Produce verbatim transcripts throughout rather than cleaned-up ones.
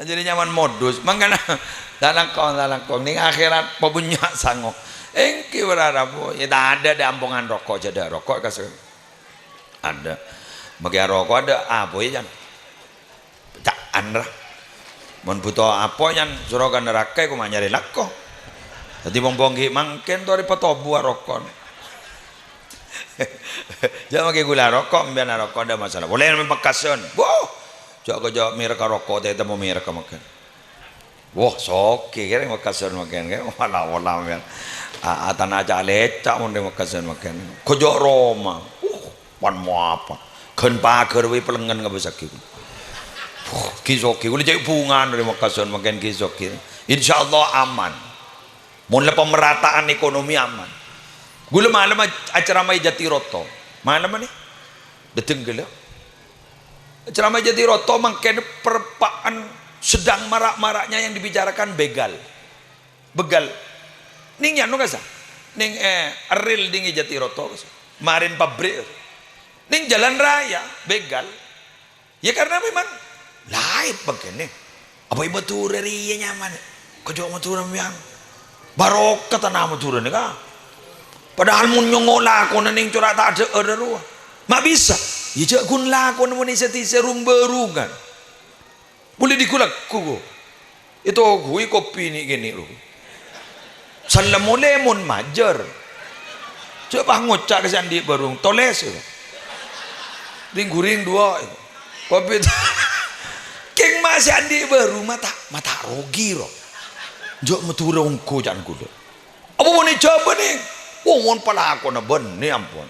Jadi nyaman modus. Mangkana, lalangkong, lalangkong. Ning akhirat, pabânnya' sango. Ènggi, berharap, ya, tadâ' dâ' ampongan roko', jhâ' dâ' roko', kas-, adâ'. Makè roko' adâ', apoy, Jan? Ca'an, ra. Mon bhuto apoy, Jan, soro ka naraka, èko ma' nyarè lako. Dhâddhi, pong-pong ghi' mangkèn, torè patobu roko'. Jhâ' makè ghulâ roko', empèyan roko', adâ' masalah. Polè mè' Mekkasân. Wuh! Jhâ'-kajhâ' mèrek roko', tè temmo mèrek mangkèn. Wah, soghi kèrèng Mekkasân mangkèn, kè? Wala-wala, mèn. A-, atana ca'-lèca' mon rèng Mekkasân mangkèn. Kajhâ' roma. Uh, pan moapa. Ghân paghâr bhâi pelengngen ngabâsaghi. Uh, ghi' soghi. Ghulâ cè' bhungan rèng Mekkasân mangkèn ghi' soghi. Insyaallah aman. Mon la pemerataan ekonomi aman. Ghulâ malem ac-, acerama è Jatiroto. Malem nè. Dâteng ghellâ'. Ceramah Jatiroto mangkèn perpa'an sedang marak-maraknya yang dibicarakan begal. Begal. Ning yano kasa. Ning, eh, ril ning Jatiroto kasa. Marèn pabrik. Ning jalan raya, begal. Ya karena memang laèp mangkèn. Apa è Madhurâ rèya nyaman? Kajhâ' Madhurâ mèyan. Barokah tana Madhurâ nèka. Padahal mon nyongngo' lakona ning cora' ta' adhâ'âr rowa. Ma' bisa? Ya jhâ' ghun lakona mon è sè-dhisè rung-bârungan. Bulâ dighu-lagghu, ko. Ètoguwi kopi nè'-kènè', ro. Sallem molè mon majâr. Jhâ' pas ngoca' ka sè andi' bârung, tolès, ko. Ring-ghuring duwâ', ko. Kopi ta-, kèng ma' sè andi' bârung, ma' ta', ma' ta' rogi, ro. Jhâ' Madhurâ ongghu ca'na ghulâ. Apa bânnè jhâbâ, nè? Oh, mon palakona bânnè, ampon.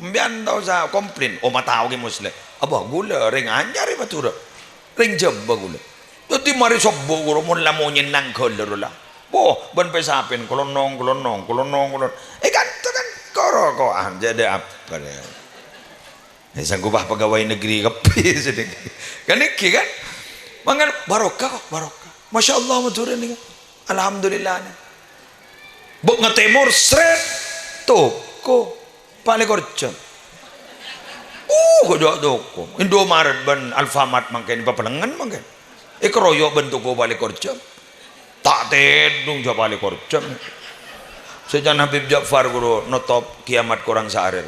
Empèyan ta' osa komplain. Oh, ma' tao ghi' Musleh. Apa ghulâ rèng anyar è Madhurâ. Rèng Jhâbâ ghulâ. Dhâddhi marè sobbhu ghuru mon la monyèn nang ghâlâr la. Boh, bân pè-sapèn kolonong, kolonong, kolonong, kolonong. Eh, kan, kan, koro-koan, jadi apa, ya? Eh, sanggup ah pegawai negeri kepi sedikit. Kan nèkè, kan? Mangkana barokah, ko, barokah. Masya Allah, Madhurâ nèka. Alhamdulillah, nè. Bâ' ngatèmor, sret, toko. Pa' lèkor jhâm. Uh, kajhâ' toko. Indomaret bân Alfamart mangkèn, papalengngen mangkèn. Èkaroyok bân toko pa' lèkor jhâm. Ta' tèdung jhâ' pa' lèkor jhâm. Sè can Habib Ja'far ghuru notop kiamat korang saarè.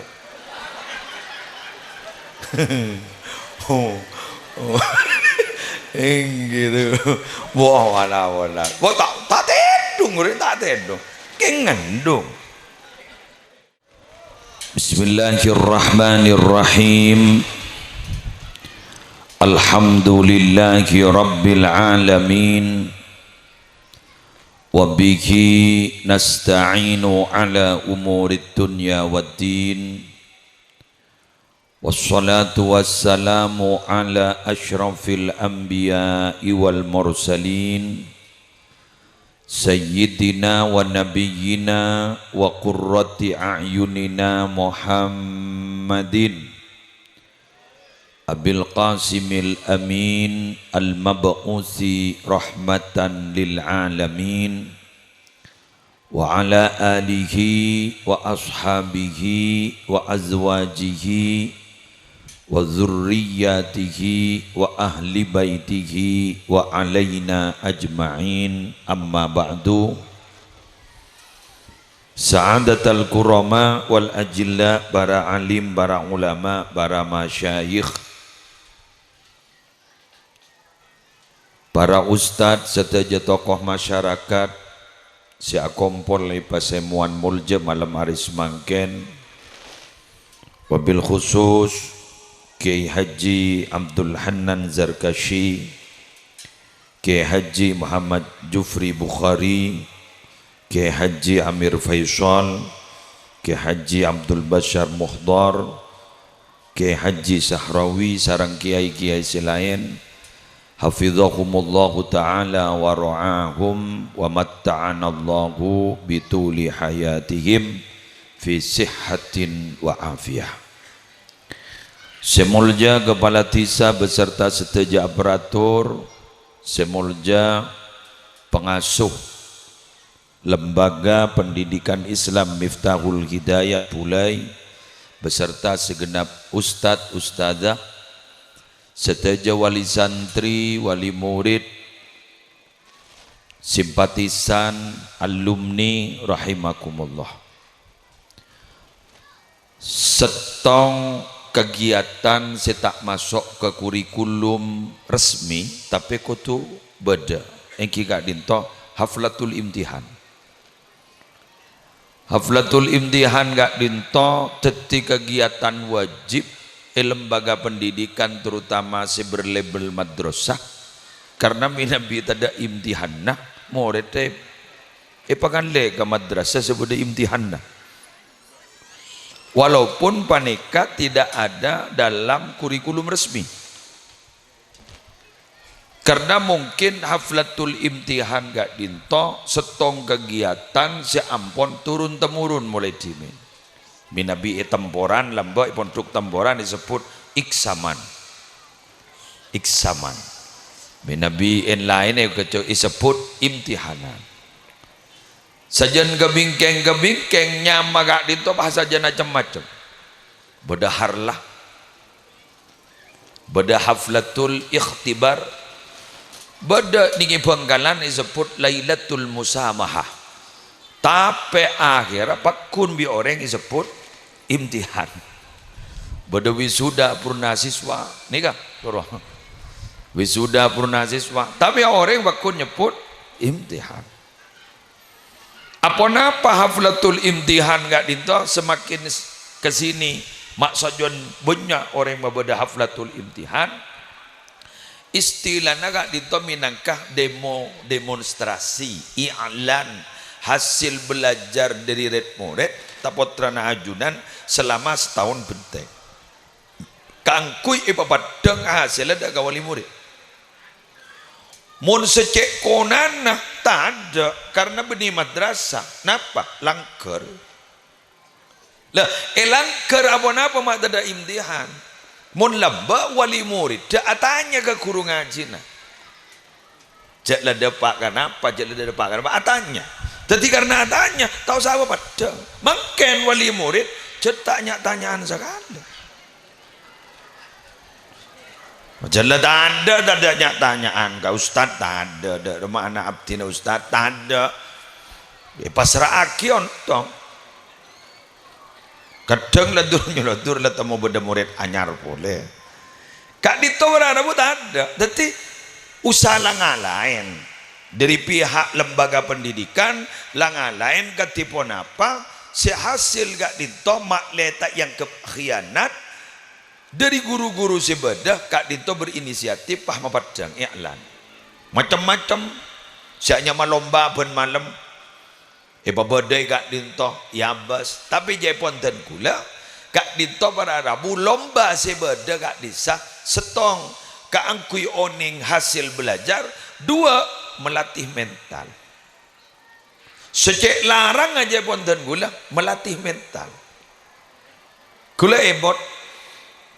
Oh, oh. Èngghi, to. Wah, wala-wala. Wah, ta', ta' tèdung, ghuru, ta' tèdung. Kèng ngendung. Bismillahirrahmanirrahim. Alhamdulillahirabbil alamin. Wa bihi nasta'inu ala umurid dunya waddin. Wassalatu wassalamu ala asyrafil anbiya'i wal mursalin. Sayyidina wa nabiyyina wa qurrati a'yunina Muhammadin Abil Qasimil Amin al-mab'usi rahmatan lil alamin, wa ala alihi wa ashabihi wa azwajihi wa dzurriyyatihi wa ahli baitihi wa alaina ajma'in, amma ba'du. Sa'adatal kurama wal ajilla, para alim, para ulama, para masyayikh, para ustad, sadhâjâ tokoh masyarakat sè akompol è pasemowan molja malem arè samangkèn, wabil khusus Kiai Haji Abdul Hannan Zarkasyi, Kiai Haji Muhammad Jufri Bukhari, Kiai Haji Amir Faisal, Kiai Haji Abdul Basyar Muhdhar, Kiai Haji Sahrawi sareng kiai-kiai sè laèn, hafizahumullahu ta'ala wa ra'ahum wa matta'anallahu bituli hayatihim fi sihhatin wa afiyah. Sè molja Kepala Dhisa beserta sadhâjâ aparatur, sè molja pangasuh Lembaga Pendidikan Islam Miftahul Hidayah Bulai beserta segenap ustad ustadzah, Sadhâjâ wali santri, wali murid, simpatisan, alumni rahimakumullah. Sèttong kagiyatan sè ta' maso' ka kurikulum resmi, tapè kodhu bâdâ, èngghi ka'dinto haflatul imtihan. Haflatul imtihan ka'dinto dhâddhi kagiyatan wajib è lembaga pendidikan, terutama sè berlabel madrasah, karena mènabi tadâ' imtihanna, morèdda èpangallè ka madrasah sè bâdâ imtihanna. Walaupun panèka tidak ada dalam kurikulum resmi. Karena mungkin haflatul imtihan ka'dinto sèttong kagiyatan sè ampon turun-temurun molaè dhimèn. Mènabi è Temporan, lambâ' è Pondhuk Temporan èsebbhut iksaman. Iksaman. Mènabi è laèn è kèco èsebbhut imtihanan. Sajân ka bingkèng-ka bingkèng nyama ka'dinto pas sajân cem-macem. Bâdâ harlah. Bâdâ haflatul ikhtibar, bâdâ nèng è Bhângkalan èsebbhut Lailatul Musamahah. Tapè akhèrra pagghun bi' orèng èsebbhut imtihan. Bâdâ wisuda purnasiswa, nèka, loro. Wisuda purnasiswa, tapè orèng pagghun nyebbhut imtihan. Aponapa haflatul imtihan ka'dinto semakin s-, ke sini ma' sajân bânnya' orèng mabâdâ haflatul imtihan? Istilana ka'dinto mènangka demo, demonstrasi, i'lan hasil belajar dâri red-morèd, ta' pottrana ajunan selama sataon bhenteng. Kaangghuy èpapaddhâng hasèlla dâ' ka wali morèd. Mon sè cè' konana, tadâ', karna bânnè madrasah. Napa? Langghâr. Lah, è langghâr aponapa ma' tadâ' imtihan? Mon lambâ' wali morèdda atanya ka ghuru ngajhina. Jhâ' la dâpa' ka napa, jhâ' la dâpa' ka napa, atanya. Dhâddhi karna atanya, ta' osa paddhâng. Mangkèn wali morèd, jhâ' ta' nya'-tanya'an sakalè. Jhâ' la tadâ', tadâ' nya'-tanya'an ka ustad, tadâ', dâ' remma ana' abdhina ustad, tadâ'. Èpassra'aghi ontong. Kadhâng la dur-nyolodur la temmo bâdâ morèd anyar polè. Ka'dinto para rabu tadâ'. Dhâddhi, usaha la ngalaèn. Dâri pihak lembaga pendidikan, la ngalaèn kadhi ponapa sè hasil ka'dinto ma'lè ta' èangghep khianat. Dâri ru-ghuru sè bâdâ ka'dinto berinisiatif pas mapaddhâng i'lan. Macem-macem, sè anyama lomba bân malem. Èpabâdâi ka'dinto, èabâs. Tapè jhâ' èpon dân ghulâ, ka'dinto para rabu lomba sè bâdâ ka'dissa', sèttong, kaangghuy onèng hasil belajar, duwâ', melatih mental. Sè cè' larang jhâ' èpon dân ghulâ, melatih mental. Ghulâ èmot,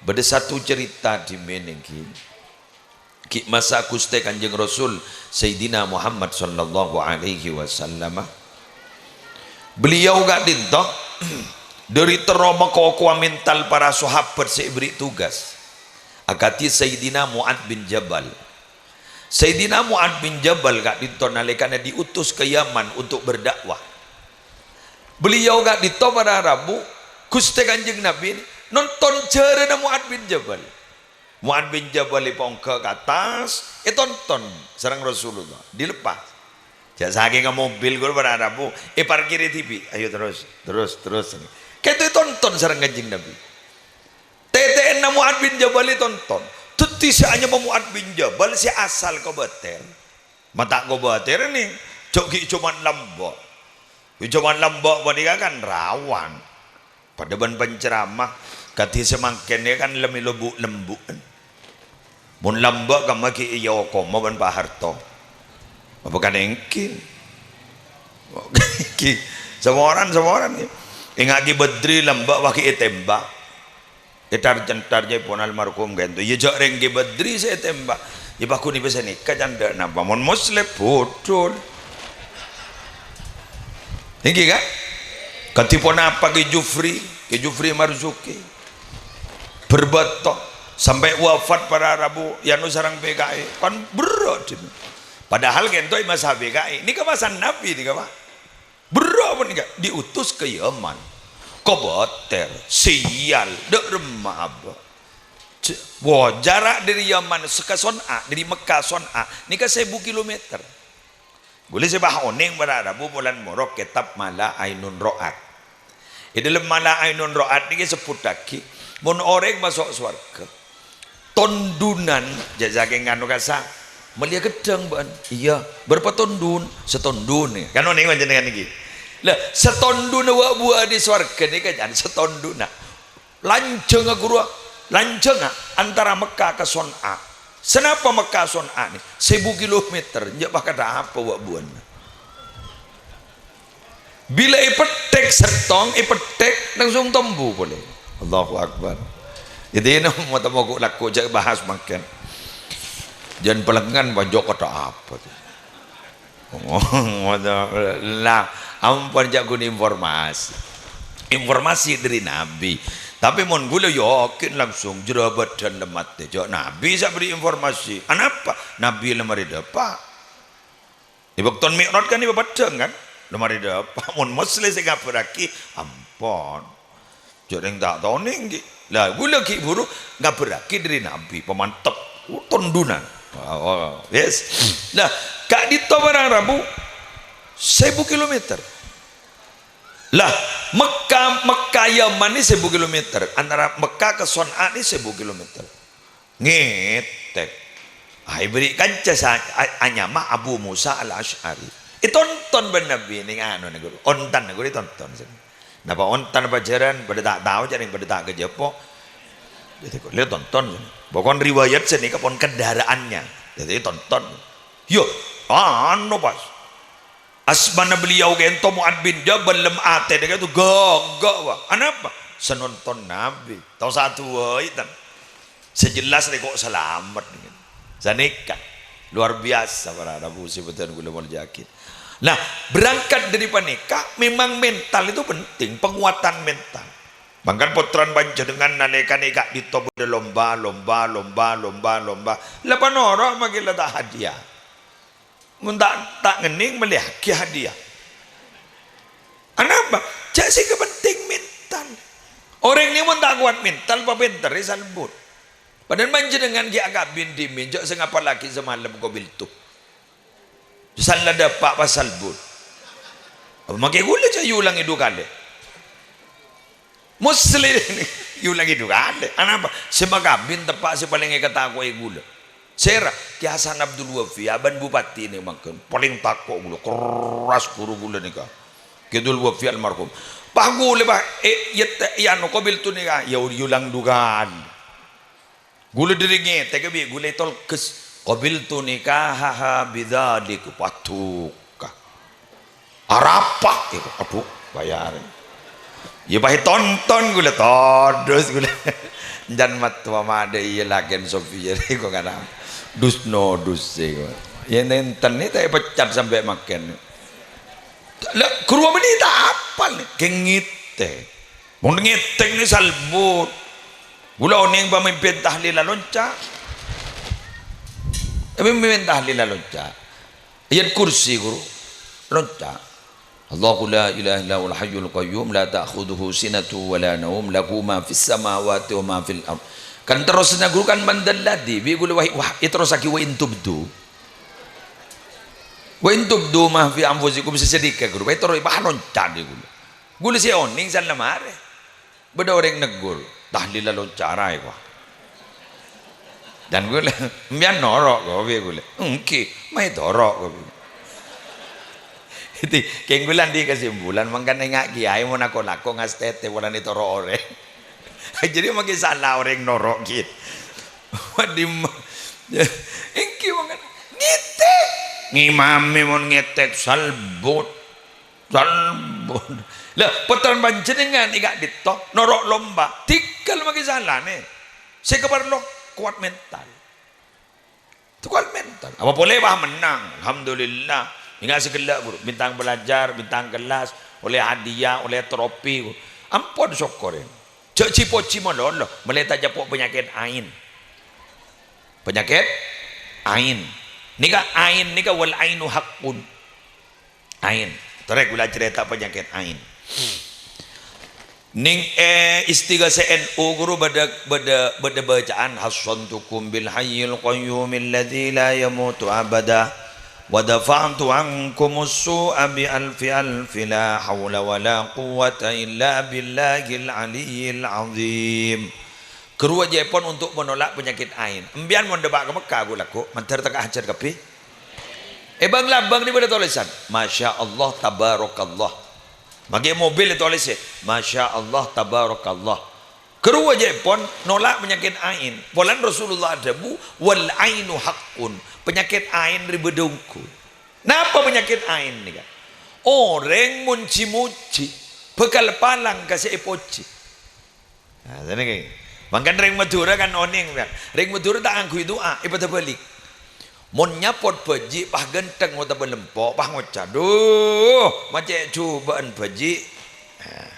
bâdâ satu cerita dhimèn èngghi. Ghi' masa Ghustè Kanjeng Rasul Sayyidina Muhammad sallallahu alaihi wasallam. Beliau ka'dinto dâri terro makokowa mental para sahabat sè èberri' tugas. Akadhi Sayyidina Mu'ad bin Jabal. Sayyidina Mu'ad bin Jabal ka'dinto nalèkana diutus ka Yaman untuk berdakwah. Beliau ka'dinto para rabu, Ghustè Kanjeng Nabi nonton jhârâna Mu'ad bin Jabal. Mu'ad bin Jabal èpaongghâ ka attas, ètonton sareng Rasulullah, dilepas. Jhâ' sakènga mobil ghuru para rabu, èparkirè dhibi'. Ayo terus, terus, terus. Kèto ètonton sareng Kanjeng Nabi. Tètè'ènna Mu'ad bin Jabal ètonton. Dhâddhi sè anyama Mu'ad bin Jabal sè asal kobâtèr. Ma' ta' kobâtèr nè, jhâ' ghi' coma lambâ'. Ghi' coma lambâ' panèka kan rawan. Padâ bân penceramah, kadhi sè mangkèn nè kan lem-, lembuk-lembukan. Mon lambâ' kamma ghi' èokoma bân Pa' Harto. Apa kan èngghi? Èngghi. Samoran, samoran, ya. Èngghâ' Kè Badri lambâ' wâ' ghi' ètèmbhâk. Ètar-cèntar jhâ' èpon almarhum ghânto. Iyâ jhâ' rèng Kè Badri sè ètèmbhâk. Iyâ pagghun èpè sanèka candhâ napa? Mon Muslèh bodhul. Èngghi, kan? Kadhi ponapa Kè Jufri? Kè Jufri Marzuki. Bârbâto. Sampè' wafat para rabu, èano sareng P K I. Kan berrâ' dhimèn. Padahal kènto è masa P K I. Nèka masa Nabi nèka, Pak. Berrâ' panèka diutus ka Yaman. Kobâtèr, Siyal, dâ' remma abâ'. J-, wo, jarak dâri Yaman se-, ka Son'a, dâri Mekka Son'a, nèka sèbu kilometer. Ghulâ sè pas onèng para rabu polana morok kètab Ma La Ainun Ra'at. È dâlem Ma La Ainun Ra'at nèka èsebbhuttaghi, mon orèng maso' sowarghâ, tondhunan, jhâ' sakèng anu kasa, "Mellèya ghâddhâng, bâ'ân." "Iyâ." "Bârâmpa tondhun?" "Satondhun." Kan onèng panjhennengngan nèka. Lah, satondhunna wa'-buwâ'ân è sowarghâ nèka jhân satondhunna. Lanjhângnga ghuru, lanjhângnga antara Mekka ka Son'a. Sanapa Mekka Son'a nè? Sèbu kilometer, jhâ' pas kadhâpa wa'-buwâ'ânna. Bilâ èpètthèk sèttong, èpètthèk langsung tombu polè. Allahu Akbar. Jadi, ini mau temu kok laku jhâ' bahas mangkèn. Jhân palengngan bânjâ' kadhâpa. Lah, ampon jhâ' ghun informasi. Informasi dâri Nabi. Tapè mon ghulâ yakin langsung jârâ bâdân la matè. Jhâ' Nabi sè bherri' informasi. Anapa? Nabi la marè dâpa'. È bâkto Mi'raj kan èpapeddhâng kan? La marè dâpa'. Mon Muslim sè ngabhârraghi, ampon. Jhâ' rèng ta' tao nèng ghi. Lah, ghulâ ghi' bhuru ngabhârraghi dâri Nabi, pamantep. Oh, tondhunan. Oh, oh, yes. Lah, ka'dinto para rabu, sèbu kilometer. Lah, Mekka, Mekka Yaman nè sèbu kilometer. Antara Mekka ka Son'a nè sèbu kilometer. Ngètèk. Ah, èbherri' kanca sa-, a-, anyama Abu Musa Al-Asy'ari. Ètonton bân Nabi nèng anu nèko, ontan nèko ètonton. Napa ontan pajhârân padâ ta' tao, jhâ' rèng padâ ta' kajhâpo'. Jadi, kok lè tonton. Pokon riwayat sè nèka pon kendaraannya. Jadi, tonton. Yo, anu pas. Asmana beliau kènto Mu'ad bin Jabal, lem atèna kènto ghâgghâ, wa. Anapa? Sè nonton Nabi. Tao satu wae, tan. Sè jelas rè kok salamet. Sanèka. Luar biasa para rabu sè bhâdhân kaulâ molja'aghi. Nah, berangkat dari panèka, memang mental itu penting, penguatan mental. Mangkana pottrana panjhennengngan nalèkana ka'dinto bâdâ lomba, lomba, lomba, lomba, lomba. La panoro' maghi la ta' hadiah. Mon ta', ta' ngennèng, mellèyaghi hadiah. Anapa? Jhâ' sè kapenting mental. Orèng nè mon ta' kowat mental, papènterrè salbut. Padahal panjhennengngan ghi' akabin dhimèn, jhâ' sè ngapallaghi samalem qabiltu. Salla dâpa' pas salbut. Apa mangkè ghulâ jhâ' èolangè du kalè? Muslim èolangè du kalè. Anapa? Sè makabin teppa' sè palèng èkatako'è ghulâ. Sèra, Kè Hasan Abdul Wafi, abâ'na bupati nè mangkèn. Palèng tako' ghulâ, kerras ghuru ghulâ nèka. Kè Abdul Wafi almarhum. Pas ghulâ, pas, è, yette-, è anu, qabiltu nèka, ya, èolang du kalè. Ghulâ dâri ngètèk bi' ghulâ ètolkes. "Qabiltu nikahaha bidzalik." Paduka. Arapa? Iyâ, adhu, bayar. Iyâ, pas ètonton ghulâ, todus ghulâ. Jhân mattowa madâ iyâ lakèn Sofia rèko kana. Dus nodus sè. Iyâ, nènten nè ta' èpecat sampè' mangkèn. La, ghuru bânnè ta' apal, kèng ngètèk. Mon ngètèk nè salbut. Ghulâ onèng pamimpin tahlil lonca'. Pamimpin tahlil lonca'. Ayat Kursi, ghuru. Lonca'. "Allahu la ilaha illa huwal hayyul qayyum, la ta'khudzuhu sinatun wa la naum, lahu ma fis samawati wa ma fil ard." Kan terrosna ghuru kan, "Man dzalladzi," bi' ghulâ wah-, wah, èterrossaghi, "Wa in tubdu." "Wa in tubdu ma fi anfusikum," sè sanèka ghuru. Pas èterros, pas lonca' dhi ghulâ. Ghulâ sè onèng sè la marè. Bâdâ orèng neggur, "Tahlil la lonca' ra, èkowa." Jhân ghulâ, "Sampèyan noro' kopi ghulâ?" "Èngghi, ma' ètoro' kopi." Jadi, kèng ghulâ andi' kesimpulan, mangkana enga' kèyaè mon ako-lako ngastètè polana ètoro' orèng. Jadi, mangkè sala orèng noro' ghi. Wadimma. Èngghi mangkana ngètèk. Ngimami mon ngètèk salbut. Salbut. Lah, pottrana panjhennengngan è ka'dinto noro' lomba, tèngghâl mangkè salana. Sè èkaparlo kowat mental. Kowat mental. Apa polè, wah, mennang. Alhamdulillah. Enga' sè ghellâ', ghuru. Bintang pelajar, bintang kelas, ollè hadiah, ollè tropi. Ampon sokkorè. Jhâ' ji-pojhi malolo, ma'lè ta' ècapo' panyakèt aèn. Panyakèt aèn. Nèka aèn nèka, wal ainu haqqun. Aèn. Torè kaulâ carèta panyakèt aèn. Nèng, eh, Istighasah N U, ghuru, bâdâ, bâdâ, bâdâ bâcaan, "Hassantukum bil hayyil qayyumil ladzi la yamutu abada, wa dafa'tu ankumus su'a bi alfi alfi la haula wa la quwwata illa billahil aliyyil azim." Ghuru wâjibhâpon untuk menolak penyakit aèn. Empèyan mon dâpa' ka Mekkah, ghu-, lagghu', mandhâr tekka hajhât kabbhi. È bâng-labâng nèka bâdâ tolèsan, "Masya Allah, tabarakallah." Maghi mobil ètolèsè, "Masya Allah, tabarakallah." Ghuru wâjibhâpon nolak penyakit aèn. Polana Rasulullah adhâbu, "Wal ainu haqqun." Penyakit aèn rèya bâdâ ongghu. Napa penyakit aèn nèka? Orèng mon ji-mojhi bhâkal palang ka sè èpojhi. Nah, sanèka. Mangkana rèng Madhurâ kan onèng, kan. Rèng Madhurâ ta' ngangghuy du'a, èpadâ bâlik. Mon nyapot bhâji' pas ghântheng otabâ lempo', pas ngoca', "Dhu, ma' cè' jhubâ'ân bhâji'." Nah.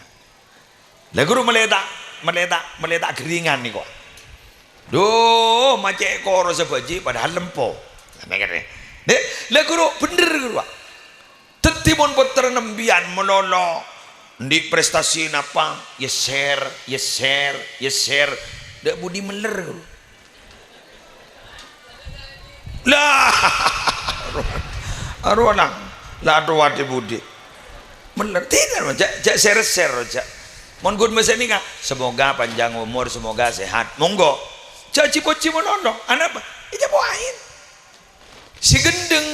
La ghuru malè ta', malè ta', malè ta' ghâringan nèko. "Dhu, ma' cè' korosa bhâji', padahal lempo'." Sanèka, dhi. Dhi, la ghuru, bhender, ghuru. Dhâddhi mon pottrana empèyan malolo, andi' prestasi napa, yèssèr, yèssèr, yèssèr, dâ' budi mèller. La, arowa nang, la arowa dâ' budi. Mèller, dinah, jhâ', jhâ' sèr-sèr, jhâ'. Mon ghun mèsènè ka, "Semoga panjang umur, semoga sehat." Monggo. Jhâ' ji-pojhi malolo. Anapa? Iyâ, poaèn. Sè ghendheng,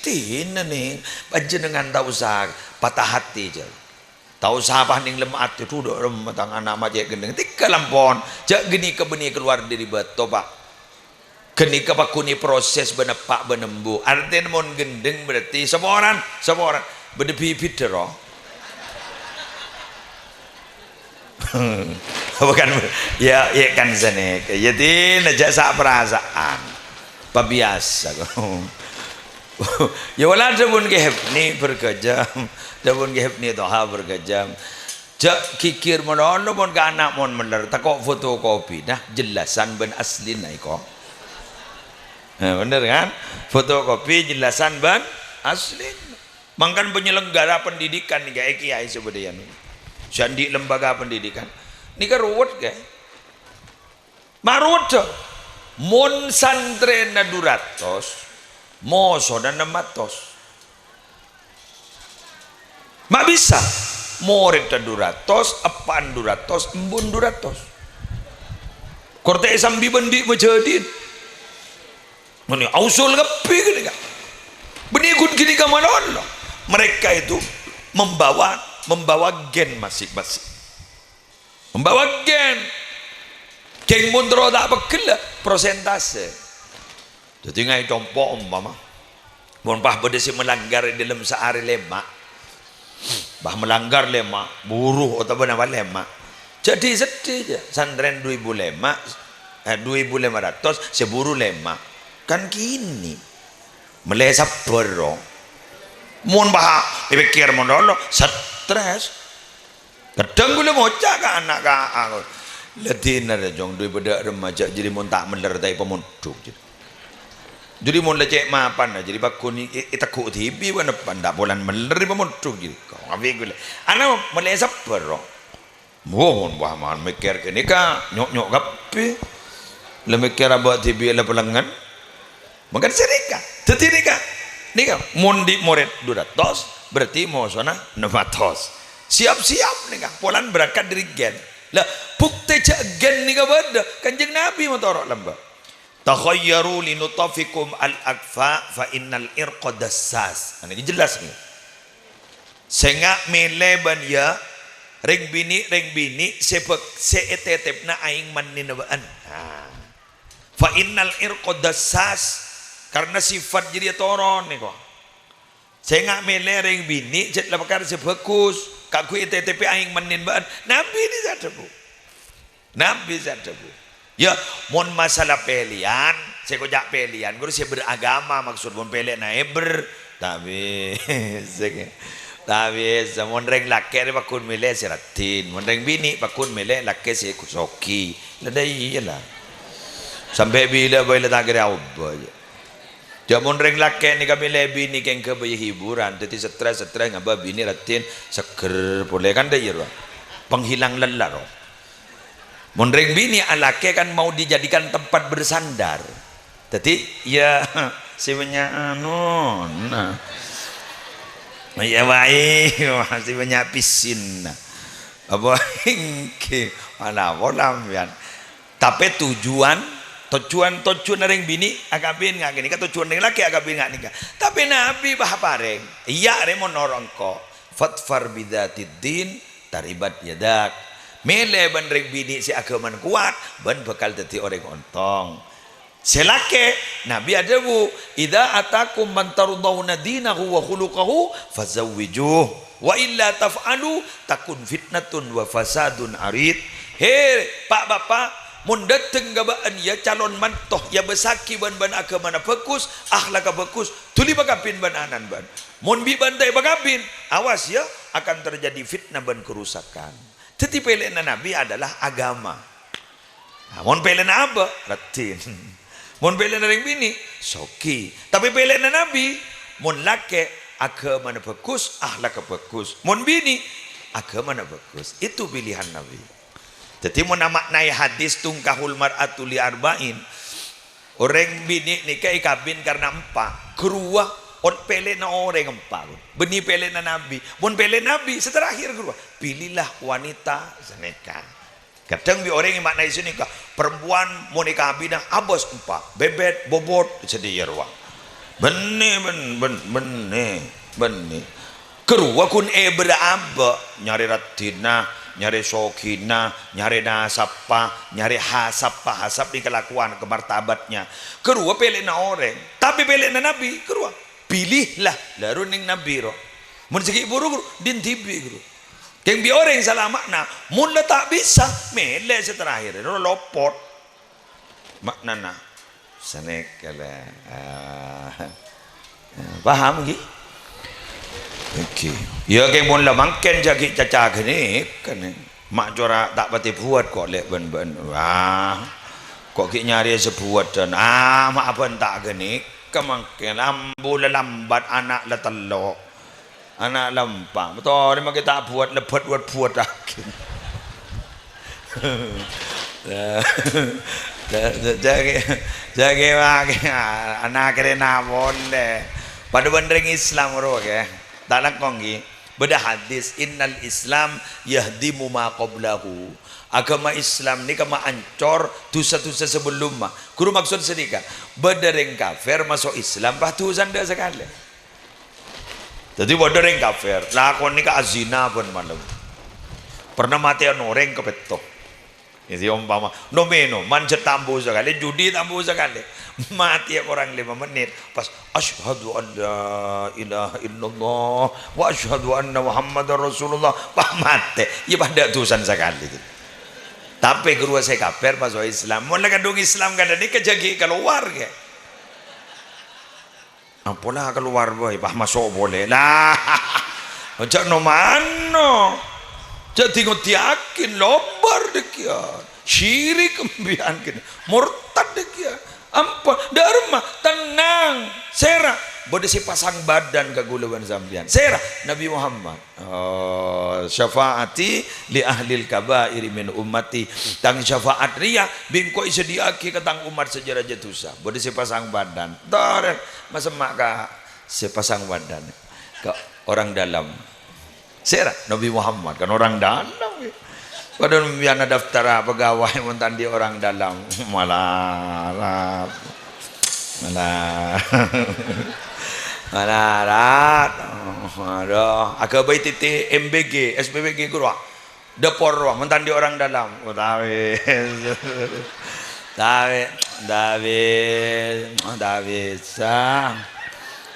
dinah nèng, panjhennengan ta' osa patah hati, jhâ. Ta' osa pas nèng lemma atè, "Dhu, dâ' remma tang ana' ma' cè' ghendheng." Tèghâl ampon, jhâ' ghânèka bânnè kalowar dâri bâto, Pa'. Ghânèka pagghun èproses bân eppa' bân embu'. Artèna mon ghendheng berarti saporana, saporana. Bâdâ bibidhâ, ro. Apa kan? Ya, ya kan sanèka. Ya, dinah jhâ' sa' parasa'an. Pabiyasa kok. Ya, wala dhâbuna Kè Hepni berghâjâm. Dhâbuna Kè Hepni Toha berghâjâm. Jhâ' ghighir malolo mon ka ana' mon mèller, tako' fotokopi, nah, jellasan bân aslina èko. Nah, bhender kan? Fotokopi jellasan bân aslina. Mangkana penyelenggara pendidikan nèka, eh, kiai sè bâdâ è anu. Sè andi' lembaga pendidikan. Nèka ruwet, Kè. Ma' ruwedda. Mon santrèna dhu ratos, mosona nem atos. Ma' bisa. Morèdda dhu ratos, eppa'na dhu ratos, embuna dhu ratos. Kortè èsambi bân andi' majâdin. Mènè ausul kabbhi ghânèka. Bânnè ghun ghânèka malolo. Mereka itu membawa, membawa gen masing-masing. Membawa gen. Kèng mon terro ta' pegghel, prosentase. Dhâddhi ngaè compo' ompama. Mon pas bâdâ sè malanggar è dâlem saarè lèma'. Pas malanggar lèma', buru otabâ napa lèma'. Jhâ' dhi-seddhi jhâ'. Santrèn dhu èbu lèma', eh, dhu èbu lèma ratos, sè buru lèma'. Kan kènè'. Mellè sabbhâr, ro. Mon pas èpèkkèr malolo, stres. Kadhâng kaulâ ngoca' ka ana' ka a-, "La dinah, Jong, dhu èbu dâ' remma jhâ' jârèya mon ta' mèller ta' èpamondhuk," jârèya. Jârèya mon la cè' mapan, jârèya pagghun è-, è-, ètegghu' dhibi' bân eppa, ta' polana mèller èpamondhuk jârèya. Kok ngabâ' kaulâ. Ana' mellè sabbhâr, ro. Wah, mon bâ' man mèkkèr ghânèka, nyo'-nyo' kabbhi. La mèkkèr abâ' dhibi' la palengngen. Mangkana sè nèka. Dhâddhi nèka, nèka, mon dhi' morèd dhu ratos, berarti mosona nem atos. Siap-siap nèka, polana berangkat dâri gen. Lah, buktè jhâ' gen nèka bâdâ, Kanjeng Nabi matoro' lambâ'. "Takhayyaru li nutafikum al-akfa fa innal irqa dassas." Nah, nèka jelas nèka. Sènga' mèlè bân, ya, rèng binè', rèng binè' sè bâk-, sè ètètèpna aèng mannèna bâ'ân. Nah. "Fa innal irqa dassas," karna sifat jârèya toron, nèko. Sènga' mèlè rèng binè' jhât la parkara sè bhâghus, kaangghuy ètètèpè aèng mannèna bâ'ân. Nabi nèka sè adhâbu. Nabi sè adhâbu. Ya, mon masalah pèlèyan, sè koca' pèlèyan, ghuru sè beragama, maksud mon pèlèna èbher, ta' bisa, kè. Ta' bisa. Mon rèng lakè' rè pagghun mèlè sè raddhin, mon rèng binè' pagghun mèlè lakè' sè soghi. La dâ' iyâ, la. Sampè' bilâ bhâi la ta' kèra obâ, jâ'. Jâ' mon rèng lakè' nèka mèlè binè kèng ghâbâyâ hiburan, dhâddhi stres-stres ngabâ binè raddhin seger polè, kan dâ' iyâ rowa. Penghilang lelah, rowa. Mon rèng binè' alakè kan mau dijadikan tempat bersandar. Dhâddhi, ya, sè bânnya' anu, nah. Ya, bhâi, sè bânnya' pèssèna. Apa èngghi? Manabi sampèyan. Tapè tujuan, tujuan, tujuan rèng binè' akabin nga' ghânèka, tujuan rèng lakè' akabin nga' nèka. Tapè Nabi bâ aparèng, iyâ rè mon orèng ko, "Fadfar bidzatid din, taribat yadak." Mèlè bân rèng binè' sè aghâmana kowat, bân bhâkal dhâddhi orèng ontong. Sè lakè', Nabi adhâbu, "Idza atakum man tardhauna dinahu wa khuluqahu fazawwijuh, wa illa taf'alu takun fitnatun wa fasadun arid." He, pa'-bapa', mon dâteng ka bâ'ân, ya, calon manto, ya, bâsaghi bân, bân aghâmana bhâghus, akhlakka bhâghus, dhuli pakabin bân ana'na bâ'ân. Mon bi' bâ'ân ta' èpakabin, awas, ya, akan terjadi fitnah bân kerusakan. Dhâddhi, pèlèna Nabi adalah agama. Nah, mon pèlèna abâ', raddhin. Mon pèlèna rèng binè', soghi. Tapè pèlèna Nabi, mon lakè', aghâmana bhâghus, akhlakka bhâghus. Mon binè', aghâmana bhâghus. Itu pilihan Nabi. Dhâddhi, mon amaknaè hadis, "Tunkahul mar'atu li arba'in," orèng binè' nèka èkabin karna empa'. Ghâruwa, on pèlèna orèng empa', bânnè pèlèna Nabi. Mon pèlè Nabi, sè terakhir ghâruwa, "Pilihlah wanita sanèka." Kadhâng bi' orèng èmaknaè sanèka, perempuan mon èkabina abâs empa', bèbèt, bobot, sadhâjâ rowa. Bânnè, bân-, bân-, bânnè, bânnè. Ghâruwa ghun èbârâ abâ', nyarè raddhinna, nyarè soghina, nyarè nasabpa, nyarè hasabpa, hasab nèka kalakowan, kamartabatnya. Ghâruwa pèlèna orèng, tapè pèlèna Nabi, ghâruwa. Pilihlah, la ro nèng Nabi ro. Mon sè ghi' buru, ghâru, dhin dhibi', ghâru. Kèng bi' orèng sala ma'na, mon la ta' bisa, mèlè sè terakhir, ro lopot. Ma'nana, sanèka la. Ah. Paham, ghi? Oke. Ya, kèng mon la mangkèn jâ' ghi' caca ghânèka, nè. Ma' cora' ta' patè buwat ko' lè' bân-, bân-, wah. Ko' ghi' nyarè sè buwat dân, ah, ma' abân ta' ghânèka mangkèn. Ambu la lambat, ana' la tello'. Ana' la empa'. Matore make ta' buwat, lebbhât wad-buwattaghi. Jâ-, jâ-, jâ-, jâ-, jâ-, make, ana' kerena pole. Padâ bân rèng Islam ro, ghi. Ta' langkong, ghi. Bâdâ hadis, "Innal Islam yahdimu ma qablahu." Agama Islam nèka maancor dhusa-dhusa sabellumma. Ghuru maksod sanèka, bâdâ rèng kafir maso' Islam, pas dhusa endâ' sakalè. Dhâddhi bâdâ rèng kafir, lakon nèka azina bân malem. Pernah matèyan orèng kapètto. Jadi umpama, nom-mènoman jhât tambu sakalè, judi tambu sakalè. Matè korang lèma mennit, pas, "Asyhadu an la ilaha illallah, wa asyhadu anna Muhammadar Rasulullah." Pas matè, iyâ padâ dhusan sakalè. Tapè ghâruwa sè kafir maso' Islam. Mon la kadhung Islam kadhâng nèka jâ' ghi' kalowar, ghi. Apola kalowar bhâi, pas maso' polè. Lah, jhâ' no-mano. Jhâ' di-ngodiyaghi, lobâr dhâgghiyân. Syirik embiyan kènè. Murtad dhâgghiyân. Ampa, dârma, tenang. Sèra, bâdâ sè pasang bhâdhân ka kaulâ bân sampèyan. Sèra, Nabi Muhammad. Oh, syafaati li ahlil kabairi min ummati. Tang syafaat rèya bi' engko' èsadhiyâ'aghi ka tang ommat sè jâ-rajâ dhusa. Bâdâ sè pasang bhâdhân. Torè, masemma' ka sè pasang bhâdhân. Ka orang dalam. Sèra, Nabi Muhammad kan orang dalam, ya. Padahal mbiyan daftara pegawai mon ta' andi' orang dalam. Malarat. Malarat. Malarat. Adhu, aghâbây titi M B G, S P B G ghuru. Dâpor, mon ta' andi' orang dalam. Oh, ta' bisa. Ta' bi-, ta' bi-, ta' bisa.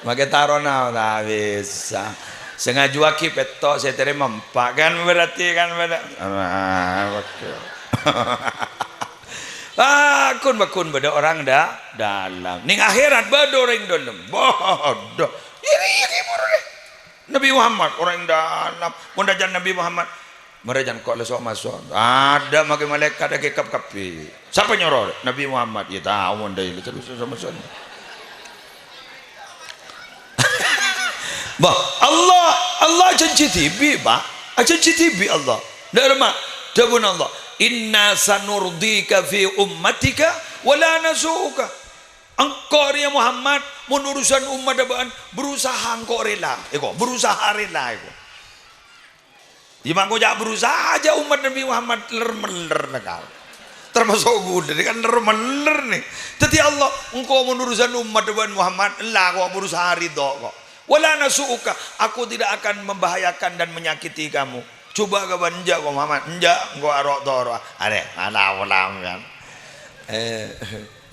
Make tarona, ta' bisa. Sè ngajuwâghi pètto', sè tarèma empa'. Kan berarti kan bâdâ. Ah, oke. Bhâghun, bhâghun bâdâ orang da-, dalam. Nèng akhèrat bâdâ orèng dâlem. Bâdâ. Iri-iri buru deh. Nabi Muhammad orèng dalam. Mon dhâjâna Nabi Muhammad. Marè jhâ' engko' la so'-maso'. Adâ' maghi malaèkat èkèkep kabbhi. Sapa nyoro? Nabbhi Muhammad. Iyâ tao mon dâ' iyâ, terros so'-maso'. Bah, Allah, Allah ajhânjhi dhibi', Pak. Ajhânjhi dhibi' Allah. Dâ' remma, dhâbuna Allah, "Inna sanurdika fi ummatika wa la nasu'uka." Engko' rèya Muhammad, mon urusan ommaddhâ bâ'ân, berusaha engko' rela. Èko, berusaha rela èko. Iyâ, mangko jhâ' berusaha jhâ' ommat Nabbhi Muhammad ler-meller nèka. Tamaso' ghulâ nèka kan ler-meller nè. Dhâddhi Allah, engko' mon urusan ommat bân Muhammad, ella ko' berusaha ridho ko'. "Wa la nasu'uka, aku tidak akan membahayakan dan menyakiti kamu." Coba ka bân enjâ' ko' Muhammad, enjâ' engko' aro'-toro'. Arè, ala-ola kan. Eh.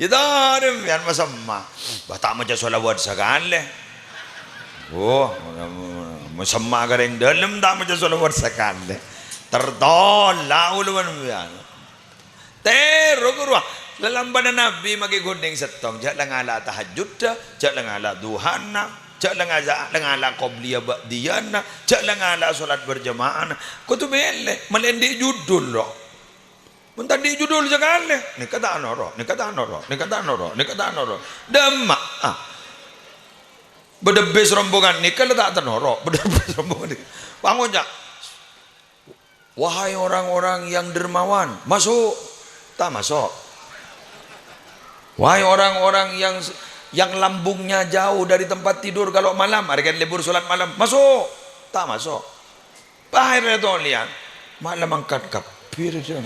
Iyâ, ta' rèm, yân masemma. Bâ, ta' maca shalawat sakalè. Oh, masemma ka rèng dâlem, ta' maca shalawat sakalè. Tertolak ulama, yân. Terro ka rowa. Lalambâna Nabbhi maghi ghunèng sèttong. Jhâ' la ngala' tahajjuddhâ, jhâ' la ngala' duhâna, jhâ' la ngaja-, la ngala' qobliyah ba'diyahna, jhâ' la ngala' sholat berjamaahna. Kodhu mèlè, malè andi' judul, lo. Mon ta' andi' judul sakalè, nèka ta' noro', nèka ta' noro', nèka ta' noro', nèka ta' noro'. Dâmma, ah. Bâdâ bis rombongan nèka la ta' noro', bâdâ bis rombongan nèka. Pangoca', "Wahai orang-orang yang dermawan, masuk." Ta' maso'. "Wahai orang-orang yang, yang lambungnya jauh dari tempat tidur kalau malam, arè kan libur sholat malam, masuk." Ta' maso'. Akhèrra tolèyan, ma' la mangkat kabbhi rèya.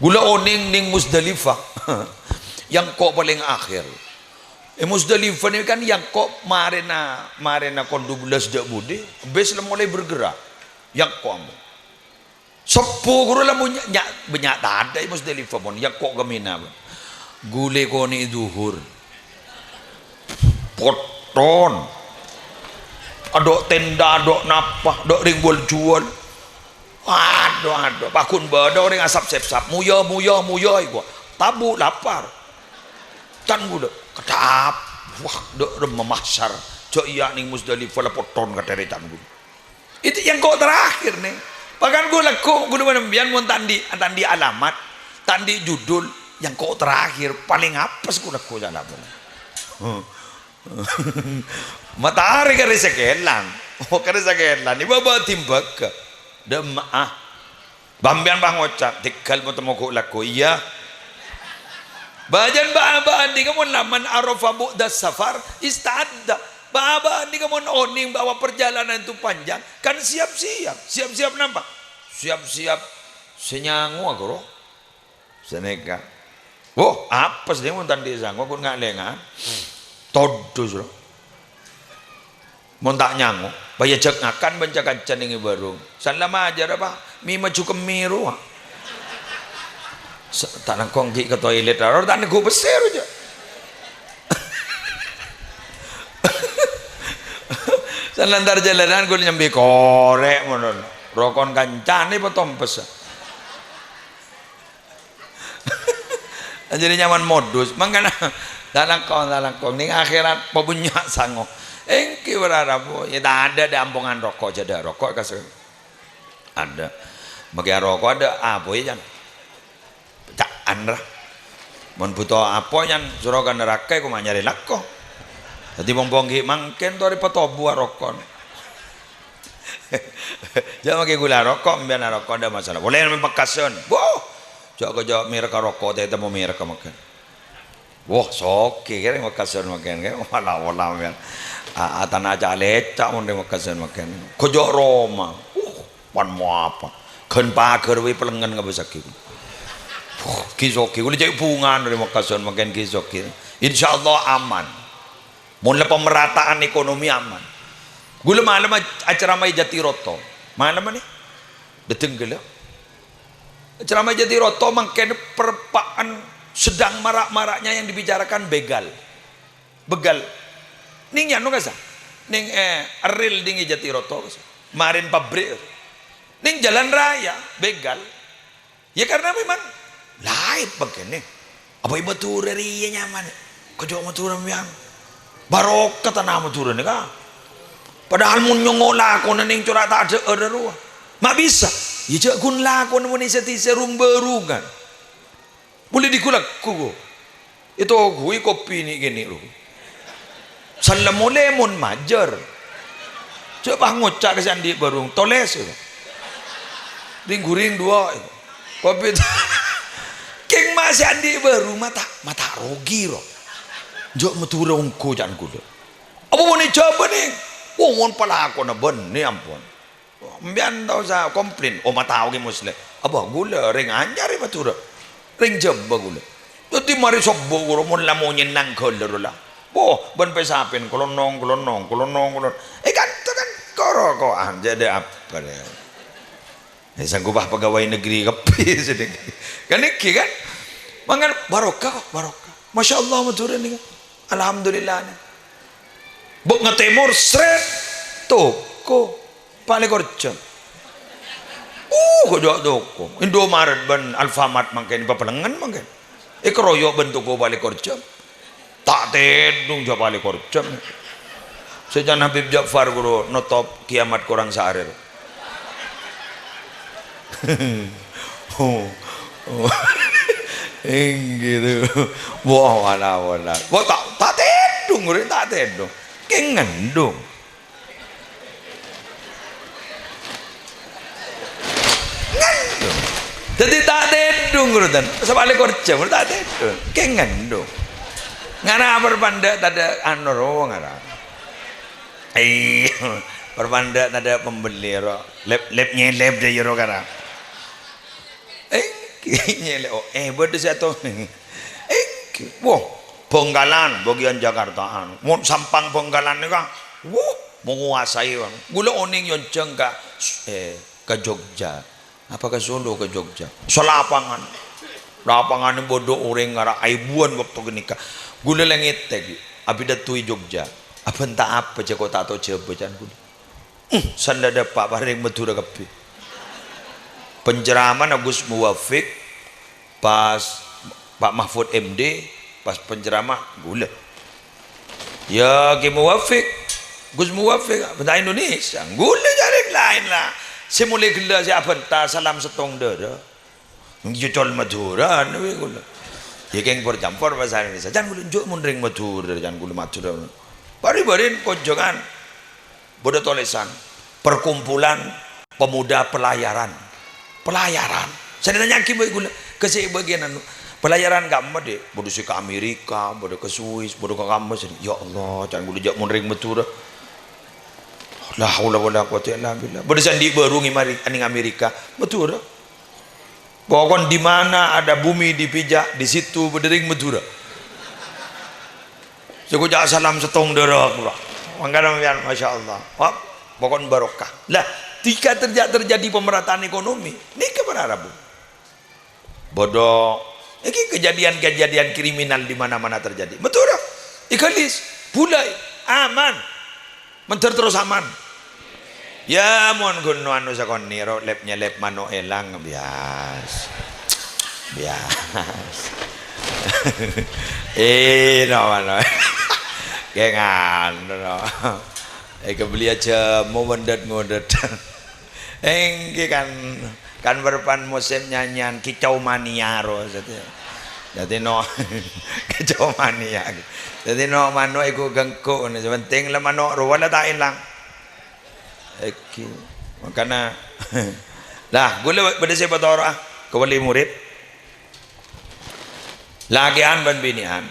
Ghulâ onèng nèng Muzdalifah. Yâ engko' palèng akhèr. È Muzdalifah nèka kan yâ engko' marèna, marèna kon dubellâs dâ' budi, bis la molaè bergerak. Yâ engko' ambu. Sebbhu ghuru la mon nya-, nya-, bânnya' tadâ' è Muzdalifah pon, yâ engko' ka Mina pon. Ghulâ konè' dhuhur. Potton. Adâ' tenda, adâ' napa, adâ' rèng wal-juwal. Adhu, adhu, paggun bâdâ orèng asap-sepsap. Moya, moya, moya, èko. Tabu' lapar. Can ghulâ, kedap. Wah, dâ' remma mahsyar. Jâ' iyâ nèng Muzdalifah la potton katèrètan ghulâ. Itu yâ engko' terakhir, nèng. Bahkan ghulâ lagghu', ghulâ bân sampèyan mon ta' andi', ta' andi' alamat, ta' andi' judul, yâ engko' terakhir, palèng apes ghulâ lagghu' jhâ' la pon. Matarè karè sakella'an. Oh, karè sakella'an. Nè bâbâ timbâghâ. Dâ' emma'a. Bâ' sampèyan pas ngoca', "Tèghâl mo-, temmo ghu' lagghu', iyâ." Bâjâna bâ'-abâ'ân nèka mon la man arafa bu'das safar, ista'adda. Bâ'-abâ'ân nèka mon onèng bahwa perjalanan itu panjang, kan siap-siap. Siap-siap napa? Siap-siap sè nyangowa, ghuru. Sanèka. Wo, apes nèng mon ta' andi' sangowa, ghun nga'-lènga'an. Todus, lo. Mon ta' nyango, bâ' èajhâk ngakan bân ca-kanca nèng è bârung. San la majâr, apa? Mi maju kemmi rowa. Sa-, ta' langkong ghi' ka toilet, aro ta' neggu' pèssè rowa, jâ'. San la entar jhâlânan ghun nyambi korè' mono. Rokon kancana patompes. Jadi nyaman modus. Mangkana, ta' langkong, ta' langkong. Nèng akhèrat pabânnya' sango. Ènggi bârârâ, Bu. Yâ, tadâ' dâ' ampongan roko', jâ' dâ' roko' kas-, adâ'. Makè roko' adâ' apa yâ, Jan? Ca'an, ra. Mon bhuto apa, Jan, soro ka naraka, èko ma' nyarè lako. Dhâddhi, pong-pong ghi' mangkèn torè patobu aroko'na. Jâ' makè ghulâ roko', sampèyan aroko', ta' masalah. Polè neng Mekkasân. Wuh! Jâ'-kajâ' mèrek roko', ta' ètemmo mèrek mangkèn. Wah, soghi kèrè Mekkasân mangkèn, kè? Wala-wala, sampèyan. A-, atana ca'-lèca' mon neng Mekkasân mangkèn. Kajâ' roma. Wuh, pan mo apa? Ghân paghâr bhâi pelengngen ngabâssaghi. Wuh, ghi' soghi. Ghulâ cè' bhungan neng Mekkasân mangkèn ghi' soghi. Insyaallah aman. Mon la pemerataan ekonomi aman. Ghulâ malem ac-, acerama è Jatiroto. Malem nè? Dâteng ghellâ'. Acerama è Jatiroto mangkèn perempa'an sedang marak-maraknya yang dibicarakan begal. Begal. Nèng anu kasa. Nèng, eh, ril dinggi Jatiroto kasa. Marèn pabrik. Nèng jalan raya, begal. Ya, karena memang laèp mangkèn. Apa è Madhurâ rèya nyaman? Kajâ' Madhurâ, sampèyan. Barokah tana Madhurâ nèka. Padahal mon nyongngo' lakona nèng cora' ta' adâ'âr rowa. Ma' bisa. Iyâ, jhâ' ghun lakona mon èsè-tèsè rung-bârungan. Polè dhi-, ghu-lagghu, ko. Ètoguwi kopi nè'-kènè', ro. Sallem molè mon majâr. Jhâ' pas ngoca' ka sè andi' bârung, tolès, ko. Ring-ghuring duwâ', ko. Kopi to-, kèng ma' sè andi' bârung, ma' ta', ma' ta' rogi, ro. Jhâ' Madhurâ ongghu, ca'na ghulâ. Apa mon èjhâbâ, nèng? Oh, mon palakona bânnè, ampon. Empèyan ta' osa komplain, "Oh, ma' tao Kè Musleh." Apa ghulâ rèng anyar è Madhurâ? Rèng Jhâbâ ghulâ. Dhâddhi marè sobbhu ghuru mon la monyèn nangghâl ro la. Bo, bân pè-sapèn kolonong-kolonong, kolonong-kolonong. Eh, kan, itu kan koro-koan, jadi apa ya? Eh, sanggup ah pegawai negeri kabbhi sedeng. Kan nèkè kan? Mangkana barokah kok, barokah. Masya Allah, Madhurâ nèka. Alhamdulillah nèka. Bâ' ngatèmor, sret, toko. Pa' lèkor jam. Uh, kok jhâ' toko. Indomaret bân Alfamart mangkèn, papalengngen mangkèn. Èkaroyok bân toko pa' lèkor jam. Ta' tèdhung jhâ' pa' lèkor jam. Sè can Habib Ja'far ghuru notop kiamat korang saarè. Oh, oh. Èngghi tu. Wah, wala, wala. Wah, ta', ta' tèdhung, ghuru, ta' tèdhung. Kèng ngendhung. Ngendhung. Dhâddhi ta' tèdhung, ghuru, tan. Sapalè korja, ghuru, ta' tèdhung. Kèng ngendhung. Ngara parpandhâ' tadâ' anu ro ngara. Iyâ, parpandhâ' tadâ' pembeli ro. Lep, lep nyelep dâ' iyâ ro kara. Èngghi, nyelep. Oh, eh, bâdâ sè ato-, èngghi. Wah, Bangkalan, bagian Jakartaan. Mon Sampang Bangkalan nèka, wah, menguasai, bang. Ghulâ onèng nyonjhâng ka, eh, ka Jogja. Apa ka Solo, ka Jogja. Salapangan. Lapangan bâdâ orèng ngara èbuwân bâkto ghânèka. Ghulâ la ngètèk, abidhâ è Jogja. Abhânta apa jhâ' kota atau Jhâbâ, can ghulâ. Hmm, sandhâ dâpa' pa' rèng Madhurâ kabbhi. Penceramana Gus Muwafiq, pas Pa' Mahfud M D, pas penceramah, ghulâ. Ya, Ki Muwafiq, Gus Muwafiq, bhânta Indonesia. Ghulâ jhâ' rèng laèn la. Sè molè ghellâ' sè abhânta salam sèttong dârâ. Jhâ' col Madhurâ, anu, ghulâ. Ya, kèng por-campor bhâsa Indonesia. Can ghulâ, jhâ' mon rèng Madhurâ, can ghulâ Madhurâ. Bâri'-bâri'en konjhângan. Bâdâ tolèsan, "Perkumpulan Pemuda Pelayaran." Pelayaran? Sè ètanya'aghi bhâi ghulâ, ka sè bâgiân anu, pelayaran kamma, Dhi'? Bâdâ sè ka Amerika, bâdâ ka Swiss, bâdâ ka kamma sè, ya Allah, can ghulâ jhâ' mon rèng Madhurâ. La haula wala quwwata illa billah. Bâdâ sè andi' bârung è mari-, nèng Amerika, Madhurâ. Pokon di mana ada bumi dipijak, di situ bâdâ rèng Madhurâ. Sè koca' salam sèttong dârâ, mangkana sampèyan, masya Allah. Wah, pokon barokah. Lah, ketika terja-, terjadi pemerataan ekonomi, nèka para rabu. Bâdâ, nèka kejadian-kejadian kriminal di mana-mana terjadi. Madhurâ, èghâlis, bulâi, aman. Mandhâr terros aman. Ya, mon ghun anu sakonè' ro, lep-nyelep mano' èlang, bias. Bias. Eh, no, mano'. Kèng anu, no. Eh, kebeli aja mau wendet-ngondet. Èngghi kan, kan bârâmpan mosèm nyanyian Kicau Mania ro, dhâddhi. Dhâddhi no, Kicau Mania. Dhâddhi no mano' èghu-ghânggu, sè penting la mano' rowa la ta' èlang. Èngghi. Mangkana, lah, ghulâ bâdâ sè patoro'a ka wali murid. Lakè'an bân binè'an,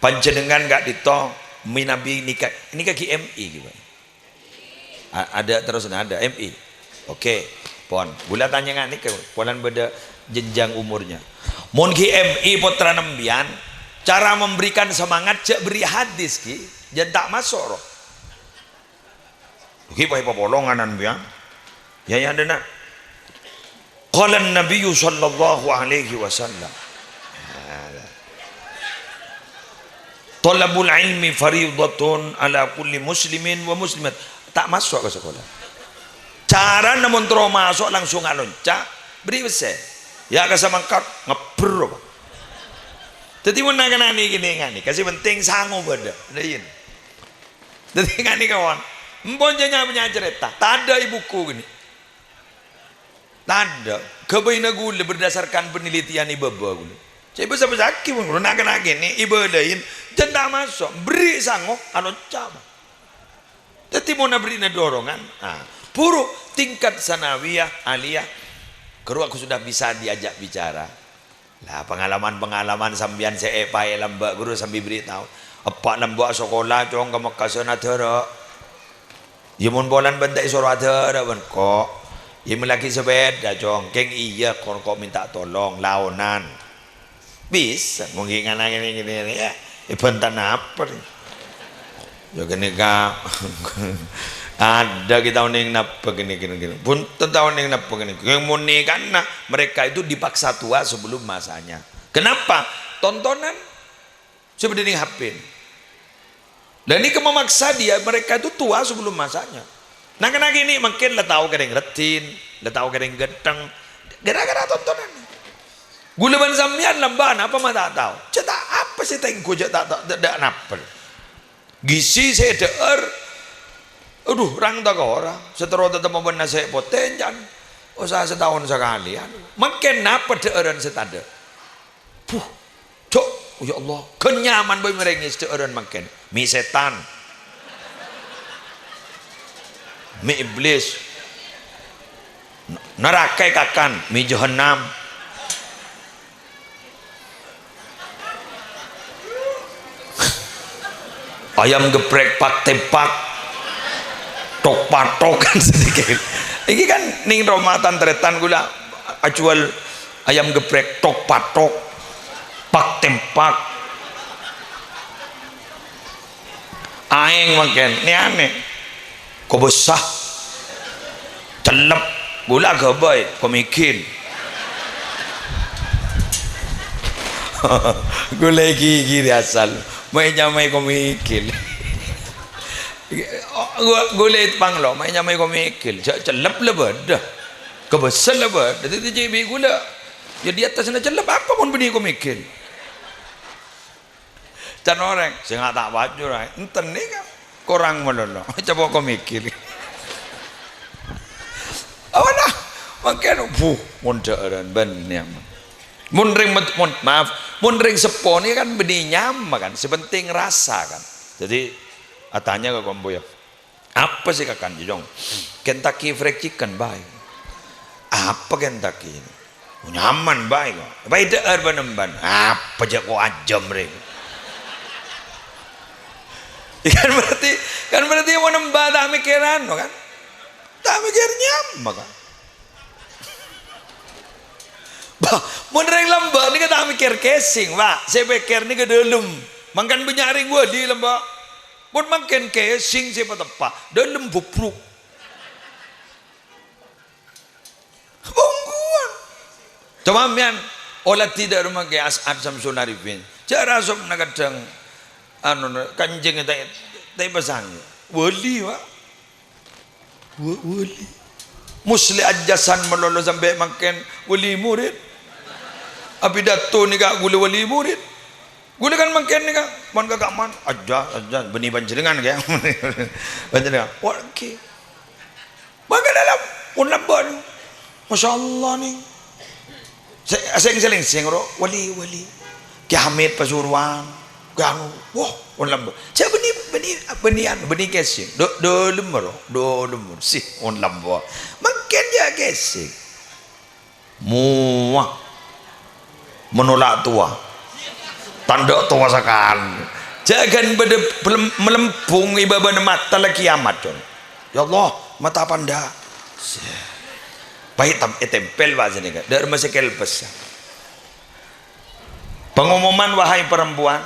panjhennengngan ka'dinto mènabi nèka, nèka ghi' M I ghi', Pak. A-, ada terus, nah, ada M I. Oke, pon. Ghulâ tanya ngani ke, polana bâdâ jenjang umurnya. Mon ghi' M I pottrana sampèyan, cara memberikan semangat jhâ' bherri' hadis, ghi. Jhâ' ta' maso' ro. Ghi' pa-, papolong anan sampèyan. Ya, ya, dana. Qala Nabiyyu sallallahu alaihi wasallam, "Thalabul ilmi fariidatun ala kulli muslimin wa muslimat." Ta' maso' ka sakola. Carana mon terro maso' langsung alonca', bherri' pèssè. Ya' ka samangkat, ngebbher apa. Dhâddhi mon na'-kana' nèka ngani, sè penting sango bâdâ. Dhâddhi ngani kawan, empon jhâ' nya-, nya-, carèta, tadâ' è buku gini. Tadâ', ghâbâyna ghulâ berdasarkan penelitian è bâbâ ghulâ. Cè' bâsa-bâsaghi, mon ghulâ na'-kana' kènè' èbâlâi, jhân ta' maso', berri' sango, alocca'. Dhâddhi, mon aberri'na dorongan, ah, buru tingkat sanawiyah, aliyah, ghâruwa aku sudah bisa diajak bicara. Lah, pengalaman-pengalaman sampèyan sè èpaè lambâ' ghuru sambi berri' tao. Eppa' lambâ' asakola, Cong, ka Mekkasân adârâ'. Iyâ, mon polana bân ta' èsoro adârâ', bân ko'. Iyâ, mellèaghi sepèda, Cong. Kèng iyâ, ko', ko' mènta tolong, laonan. Bisa, mon ghi' ngala' ngènè-ngènè, yâ. Èbhânta napa, rè? Yâ, ghânèka. Adâ' ghi' ta' onèng napa ghânè, ghânè, ghânè. Bhunten ta' onèng napa ghânè. Yang mon nèkana, mereka itu dipaksa tua sebelum masanya. Kenapa? Tontonan. Sè bâdâ nèng H P. Dan ini memaksa dia, mereka itu tua sebelum masanya. Na'-kana' kènè' mangkèn la tao kèrèng raddhin, la tao kèrèng ghântheng. Gara-gara tontonan. Ghulâ bân sampèyan lambâ' napa ma' ta' tao? Jhâ' ta' apa sè ta' èngghu, jhâ' ta' tao, ta', ta' napa. Gisi sè dhâ'âr, adhu, rang takora, sè terro tatemmo bân nasè' potè, can. Osa sataon sakalè, anu. Mangkèn napa dhâ'âran sè tadâ'? Puh, cok, ya Allah, ghân nyaman bhâi marèngès dhâ'âran mangkèn. Mi' sètan. Mi' iblis. Naraka èkakan, mi' jahannam. Ayam geprek pak-tempak, tok-patok kan sedikit. Ini kan ning roma tan-tarètan ghulâ ajhuwâl ayam geprek tok-patok, pak-tempak. Aèng mangkèn, nè-anè. Kobâsa. Cellep. Ghulâ aghâbây, komigil. Ghulâ èghighiri asal. Maè-nyamaè komigil. Ghulâ panglo, maè-nyamaè komigil. Jhâ' cellep la bâdâ. Kobâsa la bâdâ. Dhâddhi cè' bi' ghulâ. Yâ, di attasna cellep apa mon bânnè komigil? Can orèng, sènga' ta' pajur aè. Enten nèka, korang malolo. Coba ko mikir. Awana, mangkèn, buh, mon dhâ'âran bân nyama. Mon rèng med-, mon, maaf, mon rèng seppo nèka kan bânnè nyama kan, sè penting rasa kan. Jadi, atanya ka kompoyya. Apa sè èkakan, Jhung? Kentucky Fried Chicken bhâi. Apa Kentucky? Nyaman bhâi, kok. Bhâi dhâ'âr bân-embân. Apa jhâ' ko ajâm, rè? Kan berarti, kan berarti mon embâ ta' mèkkèr anu, kan? Ta' mèkkèr nyama, kan? Bah, mon rèng lambâ' nèka ta' mèkkèr casing, Pak. Sè èpèkkèr nèka dâlem. Mangkana bânnya' rèng wali lambâ'. Mon mangkèn casing sè pateppa', dâlem bobruk. Bungkuan. Coba mèyan, ola tidak rumah ke As'ad Samsul Arifin. Jhâ' rasok na kadhâng, anu, kanjeng ta', ta' pasang. Wali, Pak. Wa-, wali. Musli Ajasan malolo sampè' mangkèn wali murid. Apidato nèka ghulâ wali murid. Ghulâ kan mangkèn nèka, mon ka kaman, aja, aja, bânnè panjhennengan, kèya. Panjhennengan, wah, kèya. Mangkèn dâlem, mon lambâ', Masya Allah, nèng. Sè-, sèng-sèlèngsèng, ro, wali, wali. Ki Hamid Pasuruan, ki anu, wah, mon lambâ'. Jhâ' bânnè, bânnè, bânnè anu, bânnè casing. Dâ-, dâlem, ro, dâlem, sih, mon lambâ'. Mangkèn jhâ' casing. Muah. Menolak tua. Tandhâ towa sakalè. Jhâ' ghân bâdâ pelem-, malembung è bâbâna mata la kiamat, Con. Ya Allah, mata panda. Bhâi tam-, ètèmpèl, Pak, sènèka. Dâ' remma sè kèlbes. Pengumuman, wahai perempuan,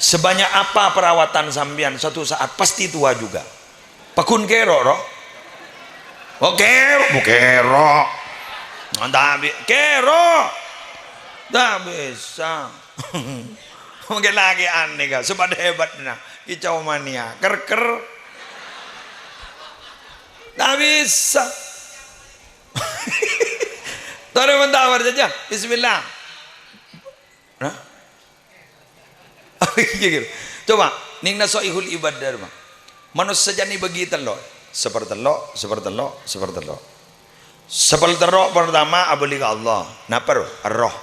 sebanyak apa perawatan sampeyan, satu saat pasti tua juga. Pagghun kèro, ro? Oh, kèro, bu kèro. Ta' bi-, kèro. Ta' bisa. Mangkèn lakè anèh, ka, sepadâ hebatna. Kicau mania. Ker-ker. Ta' bisa. Torè mentawar jhâjâ. Bismillah. Nah. Coba, nèng Nasoihul Ibad dârma. Manossa jhâ' èbâgi tello'. Sapertello', sapertello', sapertello'. Sapèlterro' partama abâli ka Allah. Napa, ro? Erroh.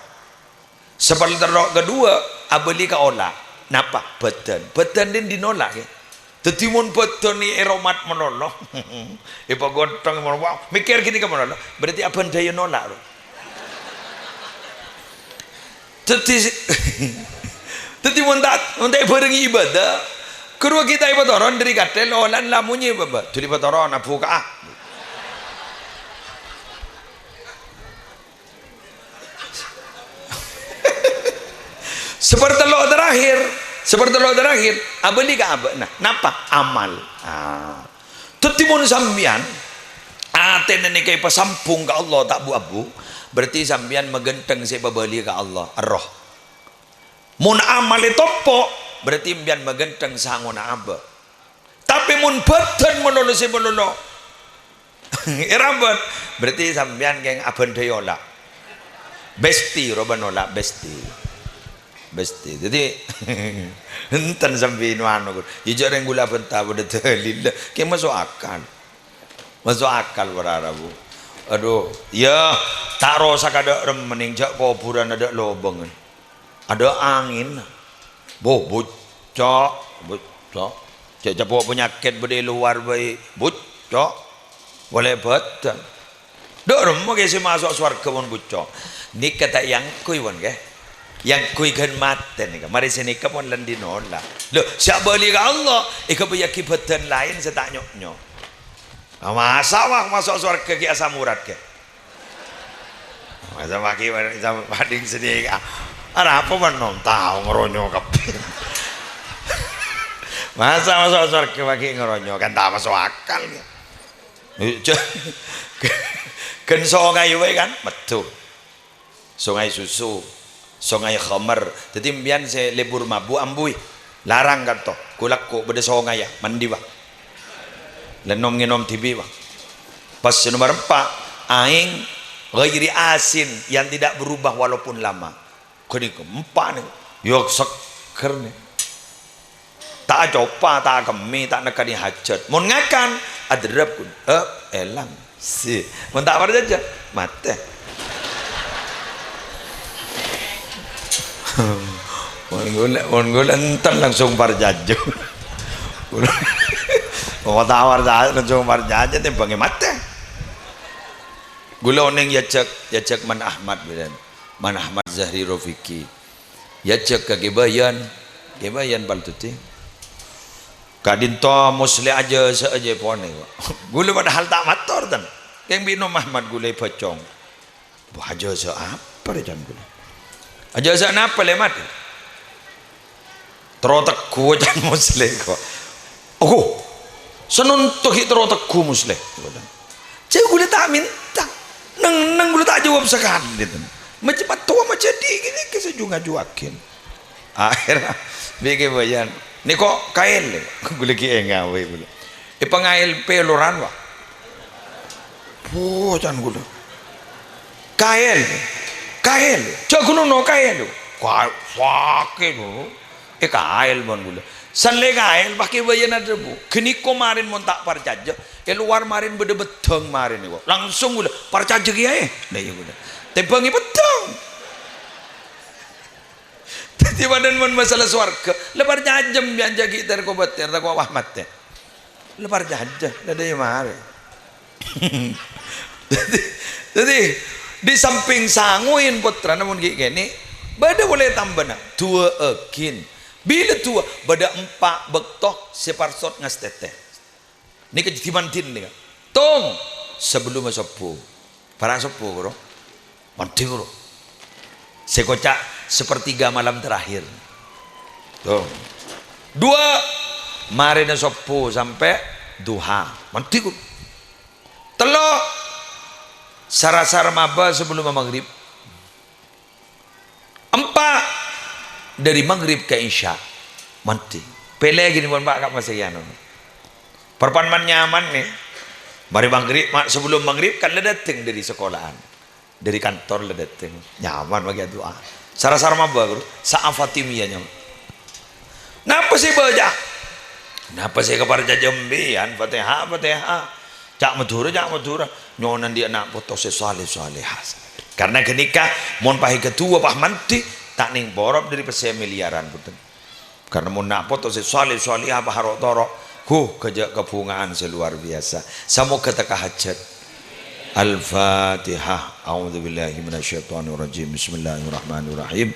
Sapèlterro' kaduwâ abâli ka ola'. Napa? Bâdân. Bâdân din-din ola', ya. Dhâddhi, mon bâdân ni èromat malolo, èpagonthong malolo, wah, mèkkèr ghânèka malolo, berarti abhândhâi ola', ro. Dhâddhi, dhâddhi mon ta', mon ta' èbhârengngè ibadah, ghuru kita èpatoron dhâri katèl, olan la monyè, Bapa'. Dhuli patoron, abuka'a. Sapèlterro' terakhir, sapèlterro' terakhir, abâli ka abâ'na. Napa? Amal. Ah. Dhâddhi, mon sampèyan atèna nèka èpasambhung ka Allah, ta' bu-abu, berarti sampèyan maghântèng sè èpabâli ka Allah, erroh. Mon amal ètompo', berarti sampèyan maghântèng sangona abâ'. Tapè mon bâdân malolo sè malolo èrabat, berarti sampèyan kèng abhândhâi ola'. Besti, ro bân ola', besti. Besti. Dhâddhi, enten sampè' anu, anu. Ijâ rèng ghulâ bânta padâ dalil. Kèng maso' akal. Maso' akal para rabu. Adhu, ya, ta' rosak adâ' remma nèng jâ' kobhurân adâ' lobângnga. Adâ' angènna. Bo, bucco', bucco'. Jâ' capo' panyakèt bâdâ è lowar bhâi, bucco'. Polè bâdân. Dâ' remma kè sè maso' sowarghâ mon bucco'. Nèka ta' èangghuy, pon, kè? Èangghuy ghân matè nèka. Marè sè nèka pon lân dinola. Lho, sè abâli ka Allah, èghâbâyyaghi bâdân laèn sè ta' nyo'-nyo'. Nah, masa' wah maso' sowarghâ ghi' asam urat, kè? Masa' paghi' sampading sèdhika. Arapa bân nom tao ngeronyo kabbhi. Masa' maso' sowarghâ paghi' ngeronyo, kan ta' maso' akal, kè? Ghân songay bhâi kan, medhu. Songay susu, songay khamar. Dhâddhi, sampèyan sè lebur mabu', ambuy. Larang kanto, ghu-lagghu bâdâ songay, ya, mandi, wah. Lènom ngènom dhibi', wah. Pas sè nomer empa', aèng ghairi asin, yang tidak berubah walaupun lama. Ghânèka empa' nèko, ya seggher nè. Ta' acopa, ta' akemmè, ta' nèkkanè hajhât. Mon ngakan, aderrep, ghun, eh, èlang. Si, mon ta' parcajâ, matè. Mon ghulâ, mon ghulâ enten langsung parcajâ. Mon ta' parcajâ, langsung parcajâ, tèmbhângè matè. Ghulâ onèng èajhâk, èajhâk Man Ahmad bilân. Man Ahmad Zahri Rafiqi. Èajhâk ka Kè Bayan. Kè Bayan paltodhi. Ka'dinto Musleh ajâsâ ajâ ponè, kok. Ghulâ padahal ta' mator, tan. Kèng bi' Nom Ahmad ghulâ èbâcong. Wah, ajâsâ apa rè, can ghulâ? Ajâsâ napa, lè, Mat? Terro tegghu, can Musleh, kok. Ogo, sanonto ghi' terro tegghu, Musleh. Jâ' ghulâ ta' mènta. Neng-enneng ghulâ ta' jâwâb sakalè, ten. Macè mattowa macè dhi' ghânèka sè jung-ajungaghin. Akhèrra, bi' Kè Bayan. Nèko kaèl, ghulâ ghi' ènga' bhâi ghulâ. Èpangaèl pèloran, wah. Wah, can ghulâ. Kaèl, kaèl, jâ' ghun ono kaèl. Ka-, sakè' dulu. Eh, kaèl mon ghulâ. San lè kaèl, paghi' bâjâna adhâbu. Ghânèka marèn mon ta' parcajâ, è lowar marèn bâdâ bheddhâng marèn nèko. Langsung ghulâ, "Parcajâ kèya, eh." Lah, iyâ ghulâ. Tèmbhângè bheddhâng. Dhâddhi, padahal mon masalah sowarghâ, la parcajâ sampèyan jâ' ghi' ter-kobâter, tako' wah matè. La parcajâ, la dâ' iyâ marè. Dhâddhi, dhâddhi, di samping sangoèn pottrana mon ghi' kènè', bâdâ polè tambâna, duwâ'âghin. Bilâ duwâ', bâdâ empa' bâkto sè parsot ngastètè. Nèka dhâddhi mandhin nèka. Tong, sabellunna sobbhu. Para' sobbhu, ghuru. Mandhi, ghuru. Sè koca' sepertiga malam terakhir. Tuh. Dua, marèna sobbhu sampè' duha. Mandhi, ghuru. Tello', sar-asar mabâ sabellunna maghrib. Empa', dâri maghrib ka isya. Mandhi. Pèlè ghini pon, Pak, ka' masè anu. Parpan man-nyaman, nè. Marè maghrib, ma-, sabellunna maghrib kan la dâteng dâri sekolahan. Dâri kantor la dâteng. Nyaman maghi adu'a. Sar-asar mabâ, ghuru. Sa'a Fatimiyah nyaman. Napa sè èbâca? Napa sè èkaparcajâ sampèyan? Fatihah, Fatihah. Ca' Madhurâ, ca' Madhurâ. Nyo'ona andi' ana' poto sè salèh-salèha. Karna ghânèka, mon pas èghâdhuwâ pas mandhi, ta' nèng porop dâri pèssè miliyaran, bhunten. Karna mon ana' poto sè salèh-salèha pas ro'-toro', huh, ghâjâ' kabhunga'an sè lowar biyasa. Samoghâ tekka hajhât. Al-Fatihah. A'udzubillahi minasyaitonirrajim. Bismillahirrahmanirrahim.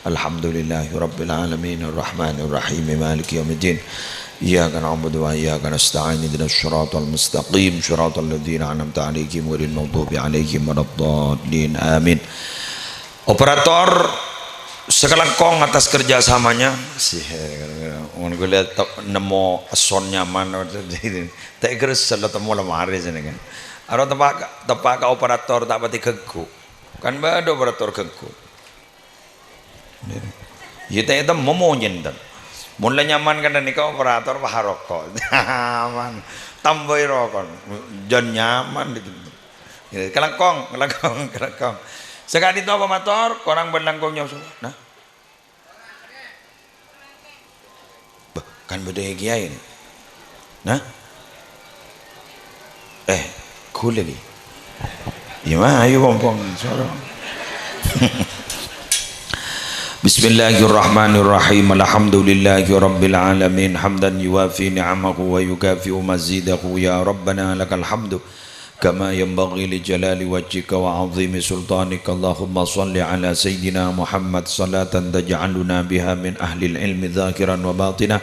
Alhamdulillahirabbil alamin. Arrahmanirrahim. Maliki yaumiddin. Iyyaka na'budu wa iyyaka nasta'in. Ihdinas siratal mustaqim. Siratal ladzina an'amta 'alaihim ghairil maghdubi 'alaihim waladdallin. Amin. Operator sakalangkong atas kerjasamanya. Sih, mon ghulâ nemmo èsson nyaman, ta' ègressel, temmo lemari sènèngan. Aro teppa' ka, teppa' ka operator ta' patè ghengghu. Kan bâdâ operator ghengghu. Yâ, ta' ètemmo monyèn, ten. Mon la nyaman kan nèka operator pas aroko'. Nyaman. Tambâi roko'. Jân nyaman. Yâ, kalangkong, kalangkong, kalangkong. Saka'dinto apa mator, korang bân langkong nyoso. Nah. Bâh, kan bâdâ è kiyaè, nè? Nah? Eh, ghulâ, ghi. Iyâ, ma, ayo, pong-pong, soro. Bismillahirrahmanirrahim. Alhamdulillahirabbil alamin. Hamdan yuwafi ni'amahu wa yukafi'u mazidahu. Ya Rabbana lakal hamdu. Kama yanbaghi li jalali wajhika wa 'azimi sultanik. Allahumma shalli 'ala sayyidina Muhammad salatan taj'aluna biha min ahlil ilmi dhahiran wa bathina,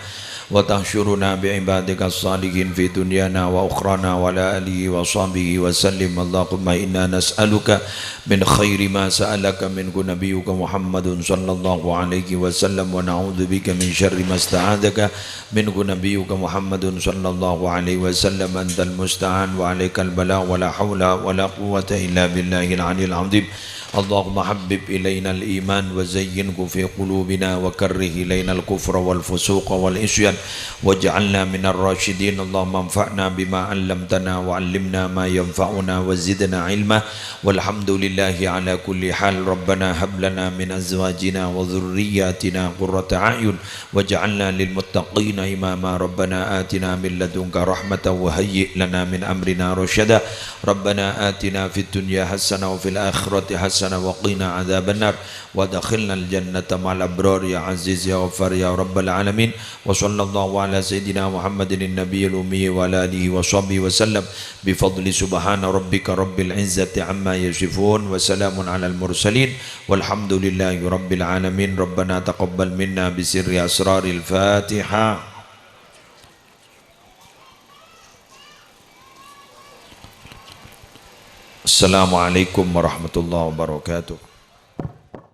wa tahsyuruna bi 'ibadika shalihin fi dunyana wa ukhrana, wa 'ala alihi wa shahbihi wa sallim. Allahumma inna nas'aluka min khairi ma sa'alaka minhu nabiyyuka Muhammadun sallallahu alaihi wasallam, wa na'udzubika min syarri ma sta'adzaka منه نبيك محمد صلى الله عليه وسلم. أنت المستعان وعليك البلاغ ولا حول ولا قوة إلا بالله العلي العظيم. اللهم حبب إلينا الإيمان وزينه في قلوبنا وكره إلينا الكفر والفسوق والعصيان واجعلنا من الراشدين. اللهم انفعنا بما علمتنا وعلمنا ما ينفعنا وزدنا علما. والحمد لله على كل حال. ربنا هب لنا من أزواجنا وذرياتنا قرة أعين واجعلنا للمتقين إماما. ربنا آتنا من لدنك رحمة وهيئ لنا من أمرنا رشدا. ربنا آتنا في الدنيا حسنة وفي الآخرة حسنة وقنا عذاب النار. وأدخلنا الجنة مع الأبرار يا عزيز يا غفار يا رب العالمين. وصلى الله على سيدنا محمد النبي الأمي وعلى آله وصحبه وسلم. بفضل سبحان ربك رب العزة عما يصفون وسلام على المرسلين والحمد لله رب العالمين. ربنا تقبل منا بسر أسرار الفاتحة. السلام عليكم ورحمة الله وبركاته.